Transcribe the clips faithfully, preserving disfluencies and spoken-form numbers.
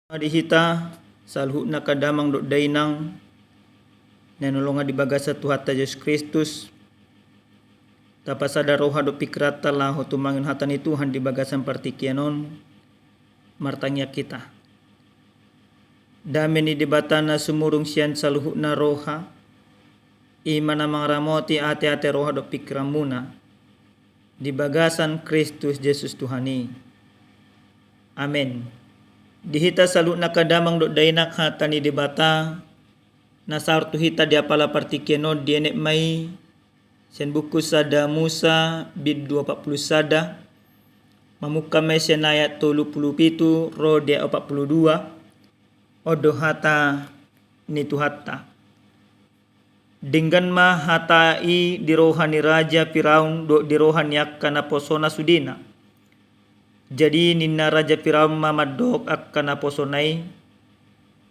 Di hita saluhutna angka damang dohot dainang na hinaholongan di bagasan Tuhanta Jesus Kristus, tapasada roha dohot pingkiranta laho tumangihon hata ni Tuhan di bagasan partingkian on. Martangiang hita. Dame ni Debata na sumurung sian saluhutna roha, i ma na mangaramoti ateate roha dohot pingkiranmuna di bagasan Kristus Jesus Tuhan i. Amen. Di hita saluhutna angka damang dohot dainang, hata ni Debata na sahat tu hita di apala partingkian on dienet ma i sian buku Sada Musa bindu opat pulu sada, mamungka ma i sian ayat tolu pulu pitu ro di ayat opat pulu dua. On do hata ni Tuhanta. Denggan ma hata i di roha ni Raja Firaun dohot di roha ni angka naposona sudena. Jadi ninna Raja Firaun ma mandok angka naposona i,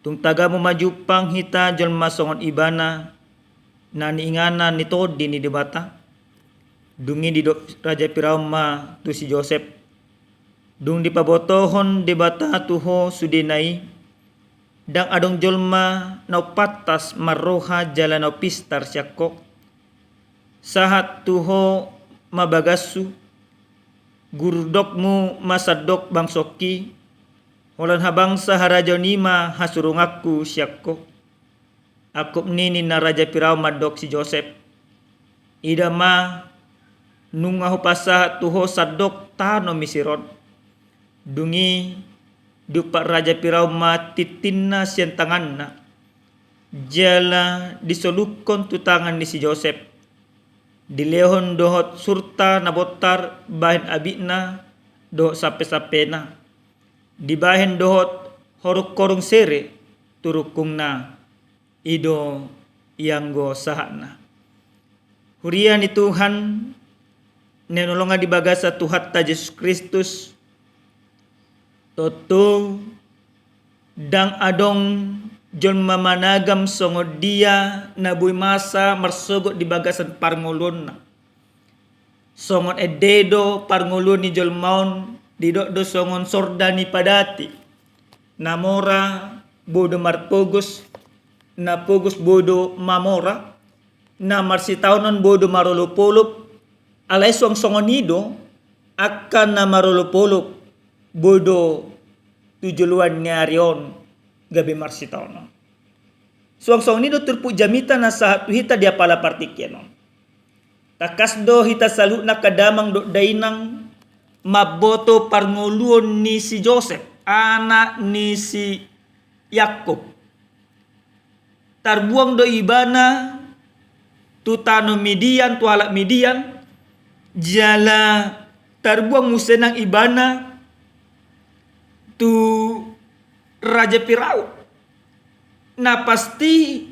"Tung taga hamu ma jumpang hita jolma songon ibana, na niinganan ni Tondi ni Debata?" Dung i didok Raja Firaun ma tu si Josep, "Dung dipabotohon Debata tu ho sudena i, ndang adong jolma na umpantas marroha jala na umpistar sian ho. Sahat tu ho ma bagashu, gurdokmu ma sandok bangsongki, holan habangsa harajaon i ma hasurunganku sian ho." Angkup ni ninna Raja Firaun mandok si Josep, "Ida ma, nunga hupasahat tu ho sandok tano Misir on." Dung i diumpat Raja Firaun ma tintinna sian tanganna, jala disolukkon tu tangan ni si Josep. Dilehon dohot surta na bontar bahen abitna dohot sampesampena. Dibahen dohot horungkorung sere tu rungkungna. I do i anggo sahatna. Huria ni Tuhan na hinaholongan di bagasan Tuhanta Jesus Kristus, tontu ndang adong jolma managam songon dia na boi masa marsogot di bagasan parngoluonna. Songon ende do parngoluon ni jolma on, didok do songon sorda ni padati. Na mora boi do marpogos, na pogos boi do mamora, na marsitaonon boi do marolopolop. Alai suang songon i do angka na marolopolop, boi do tu joloan ni ari on gabe marsitaonon. Suang songon i do turpuk jamita na sahat tu hita di apala partingkian on. Tangkas do hita saluhutna angka damang dohot dainang mamboto parngoluon ni si Josep, anak ni si Yakkob. Tarbuang do ibana tu tano Midian, tu halak Midian, jala tarbuang muse nang ibana tu Raja Firaun. Na pasti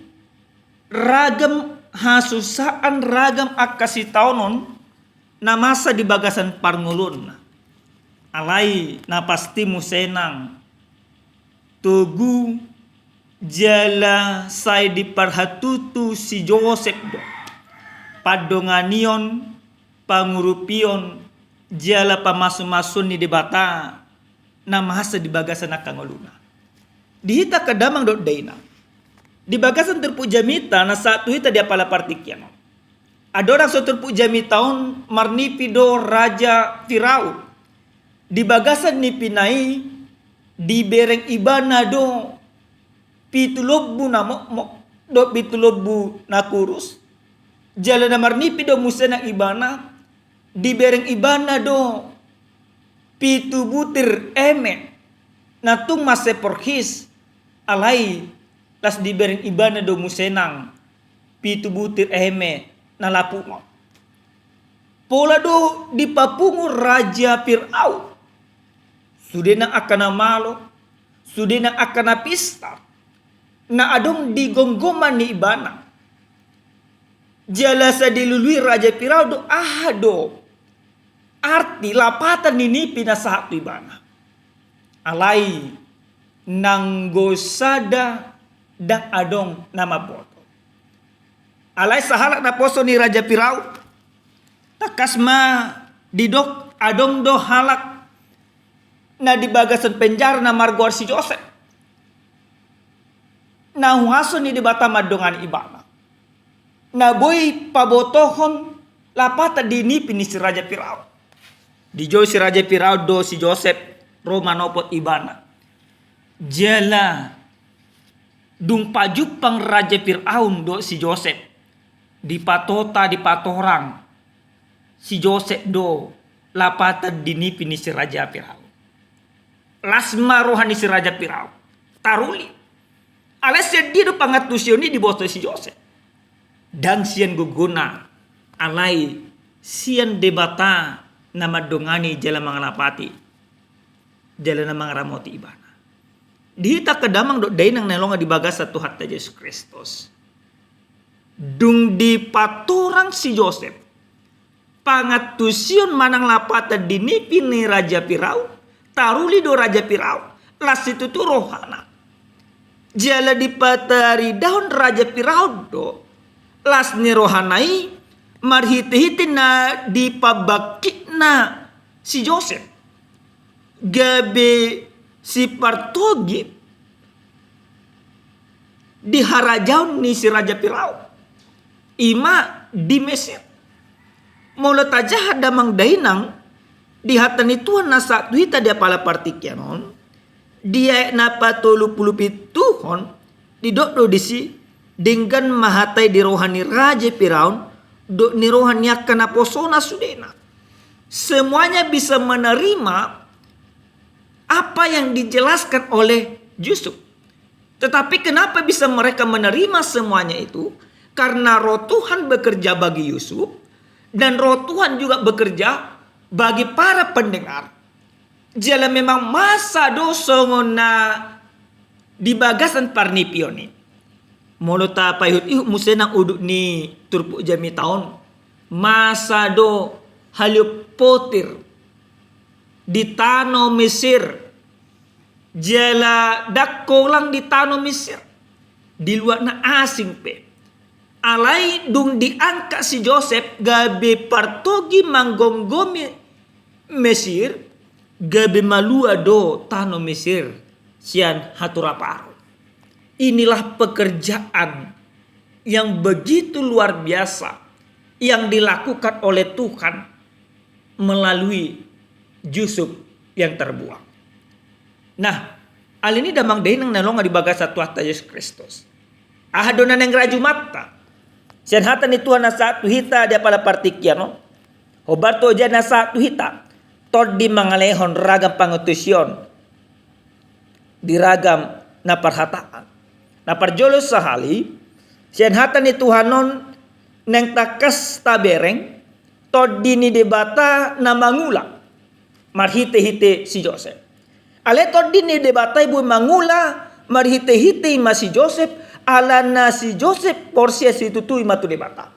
ragam hasusaan, ragam angka sitaonon na masa di bagasan parngoluonna. Alai na pasti muse nang togu jala sai diparhatutu si Josep do pandonganion, pangurupion jala pamasumasuon ni Debata na masa di bagasan angka ngoluna. Di hita angka damang dohot dainang, di bagasan turpuk jamita na sahat tu hita di apala partingkian on, andorang so turpuk jamita on marnipi do Raja Firaun. Di bagasan nipina i dibereng ibana do pitu lombu na mokmok dohot pitu lombu na kurus. Jala na marnipi do muse nang ibana, dibereng ibana do pitu butir eme na tung mansai porhis. Alai las dibereng ibana do muse nang pitu butir eme na lapuk on. Pola do dipapungu Raja Firaun sude nang angka na malo, sude nang angka na pistar na adong di gomgoman ni ibana. Jala sai dilului Raja Firaun do aha do arti lapatan ni nipi na sahat tu ibana. Alai nanggo sada ndang adong na mamboto. Alai sahalak naposo ni Raja Firaun, tangkas ma didok adong do halak na di bagasan penjara na margoar si Josep. na huaso ni Debata mandongani ibana, na boi pabotohon lapatan di nipi ni si Raja Firaun. Dijou si Raja Firaun do si Josep ro manopot ibana. Jala dung pajumpang Raja Firaun do si Josep, dipatota, dipatorang si Josep do lapatan di nipi ni si Raja Firaun. Las ma roha ni si Raja Firaun, taruli. Alai sian dia do pangantusion i diboto si Josep? Ndang sian gogona, alai sian Debata na mandongani jala mangalapati jala na mangaramoti ibana. Di hita angka damang dohot dainang na hinaholongan di bagasan Tuhanta Jesus Kristus, dung dipatorang si Josep pangantusion manang lapatan di nipi ni Raja Firaun, taruli do Raja Firaun, las situtu rohana. Jala dipataridahon Raja Firaun do las ni rohana i marhitehite na dipabangkitna si Josep gabe sipartogi di harajaon ni si Raja Firaun, i ma di Mesir. Molo tajaha damang dainang di hata ni Tuhan na sahat tu hita di apala partingkian on, di ayat na patolu pulu pitu on, didok do disi, denggan ma hata i di roha ni Raja Firaun dohot ni roha ni angka naposona sudena. Semuanya bisa menerima apa yang dijelaskan oleh Yusuf. Tetapi kenapa bisa mereka menerima semuanya itu? Karena Roh Tuhan bekerja bagi Yusuf, dan Roh Tuhan juga bekerja bagi para pendengar. Jala memang masa do songon na di bagasan parnipion i. Molo tapaihut-ihut muse nang udut ni turpuk jamita on, masa do halion potir di tano Mesir, jala ndang holan di tano Mesir, di luat na asing pe. Alai dung diangkat si Josep gabe partogi manggomgomi Mesir, gabe malua do tano Mesir sian hatoraparon. Inilah pekerjaan yang begitu luar biasa yang dilakukan oleh Tuhan melalui Yusuf yang terbuang. Nah, ale ni damang dainang na hinaholongan di bagasan Tuhanta Jesus Kristus, aha do na naeng rajumanta sian hata ni Tuhan na sahat tu hita di apala partingkian on? Hombar tu hujai na sahat tu hita, tondi mangalehon ragam pangantusion di ragam na parhataan. Na parjolo sahali, sian hata ni Tuhan on naeng tangkas tabereng tondi ni Debata na mangula marhitehite si Josep. Alai tondi ni Debata i boi mangula marhitehite i ma si Josep, alana si Josep porsea situtu i ma tu Debata.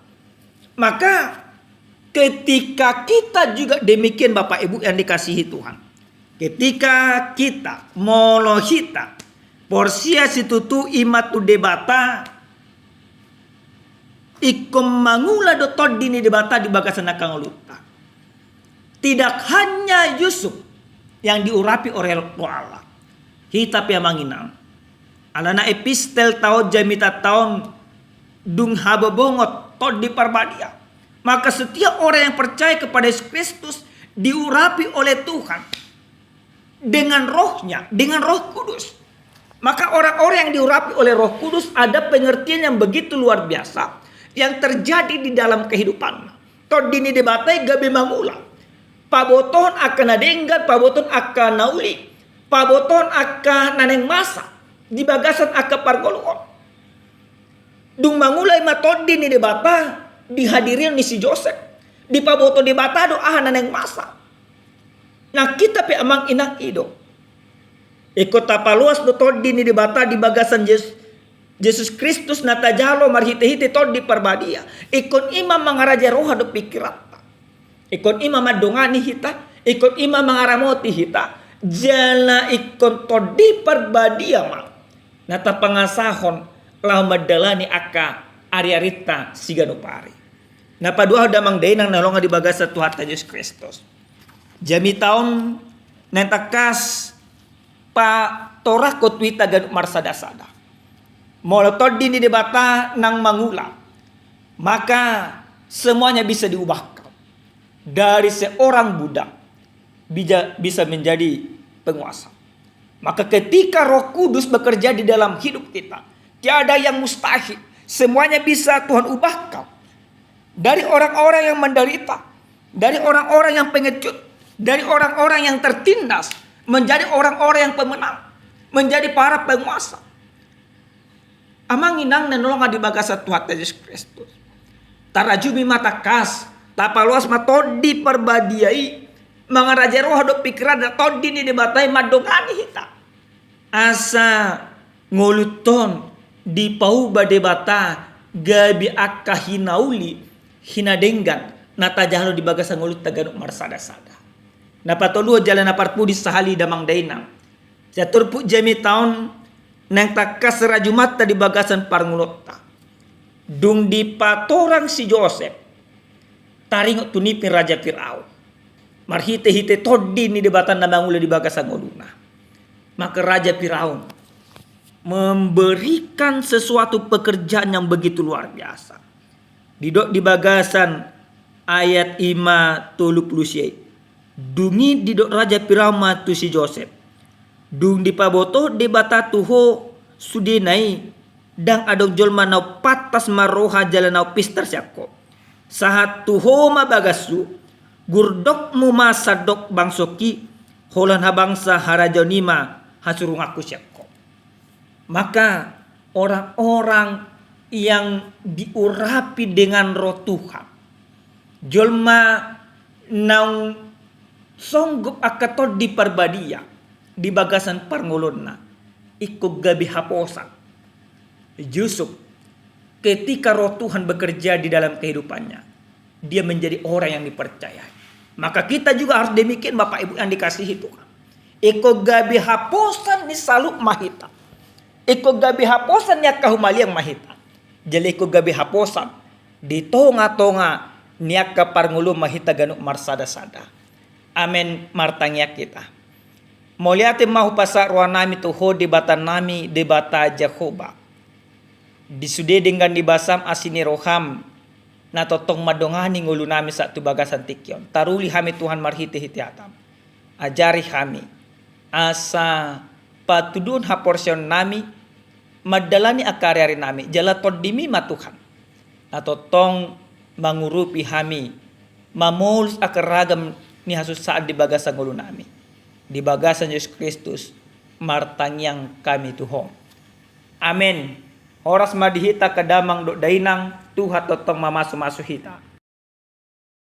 Maka ketika kita juga demikian, Bapak Ibu yang dikasihi Tuhan, ketika kita, molo hita porsea situtu i ma tu Debata, ingkon mangula do tondi ni Debata di bagasan angka ngolunta. Tidak hanya Yusuf yang diurapi oleh Roh Allah, hita pe amang inang. Alana epistel taon, jamitanta on dung habobongot Tondi Parbadia. Maka setiap orang yang percaya kepada Yesus Kristus diurapi oleh Tuhan dengan Roh-Nya, dengan Roh Kudus. Maka orang-orang yang diurapi oleh Roh Kudus ada pengertian yang begitu luar biasa yang terjadi di dalam kehidupannya. Tondi ni Debata i gabe mangula, pabotohon angka na denggan, pabotohon angka na uli, pabotohon angka na naeng masa di bagasan angka parngoluon. Dung mangula i ma Tondi ni Debata di hadirion ni si Josep, dipaboto Debata do aha na naeng masa. Nang hita pe amang inang, i do. Ingkon tapaloas do Tondi ni Debata di bagasan Jes-, Jesus Kristus na tajalo marhite-hite Tondi Parbadia. Ingkon i ma mangarajai roha dohot pingkiranta. Ingkon i ma mandongani hita, ingkon i ma mangaramoti hita. Jala ingkon Tondi Parbadia ma na tapangasahon laho mandalani angka ari-arinta siganup ari. Na paduahon damang dainang na hinaholongan di bagasan Tuhanta Jesus Kristus, jamita on naeng tangkas patorangkon tu hita ganup marsada-sada. Molo Tondi ni Debata naung mangula, maka semuanya bisa diubahkan. Dari seorang budak bija-, bisa menjadi penguasa. Maka ketika Roh Kudus bekerja di dalam hidup kita, tiada yang mustahil. Semuanya bisa Tuhan ubahkan. Dari orang-orang yang menderita, dari orang-orang yang pengecut, dari orang-orang yang tertindas, menjadi orang-orang yang pemenang, menjadi para penguasa. Amang inang na hinaholongan di bagasan Tuhanta Jesus Kristus, tarajumi ma tangkas, tapaloas ma Tondi Parbadia i, mangarajai roha dohot pikiran na Tondi ni Debata i mandongani hita. Asa ngolunta on dipauba Debata gabe angka hinauli, hinadenggan na tajalo di bagasan ngolunta ganup marsada-sada. Na patoluhon jala na parpudi sahali damang dainang, sian turpuk jamita on naeng tangkas rajumanta di bagasan parngoluonta. Dung dipatorang si Josep, taringot tu nipi Raja Firaun marhite-hite Tondi ni Debata na mangula di bagasan ngoluna. Maka Raja Firaun memberikan sesuatu pekerjaan yang begitu luar biasa. Didok di bagasan ayat i ma tolu pulu sia i. Dung i didok Raja Firaun ma tu si Josep, "Dung dipabotohon Debata tu ho sudena i, ndang adong jolma na umpantas marroha jala na umpistar sian ho. Sahat tu ho ma bagashu, gurdokmu ma sandok bangsongki, holan habangsa harajaon i ma hasurunganku sian ho." Maka orang-orang yang diurapi dengan Roh Tuhan, jolma naung songgot angka Tondi Parbadia di bagasan parngoluonna, ingkon gabe haposan. Yusuf, ketika Roh Tuhan bekerja di dalam kehidupannya, dia menjadi orang yang dipercayai. Maka kita juga harus demikian, Bapak Ibu yang dikasihi Tuhan. Ingkon gabe haposan ni saluhut ma hita. Ingkon gabe haposan ni angka humaliang ma hita. Jala ingkon gabe haposan di tonga-tonga ni angka parngoluon ma hita ganup marsada-sada. Amen. Martangiang hita. Mauliate ma hupasahat rohanami tu ho Debatanami, Debata Jahowa. Di sude denggan ni basam, asi ni roham, na tongtong mandongani ngolunami sahat tu bagasan tingki on. Taruli hami Tuhan marhite-hite hatam. Ajari hami, asa patuduhon haporseaonnami mandalani angka ari-arinami, jala Tondimi ma Tuhan na tongtong mangurupi hami mamolus angka ragam ni hasusaan di bagasan ngolunami. Di bagasan Jesus Kristus martangiang hami tu ho. Amen. Horas ma di hita angka damang dohot dainang, Tuhan tongtong mamasu-masu hita.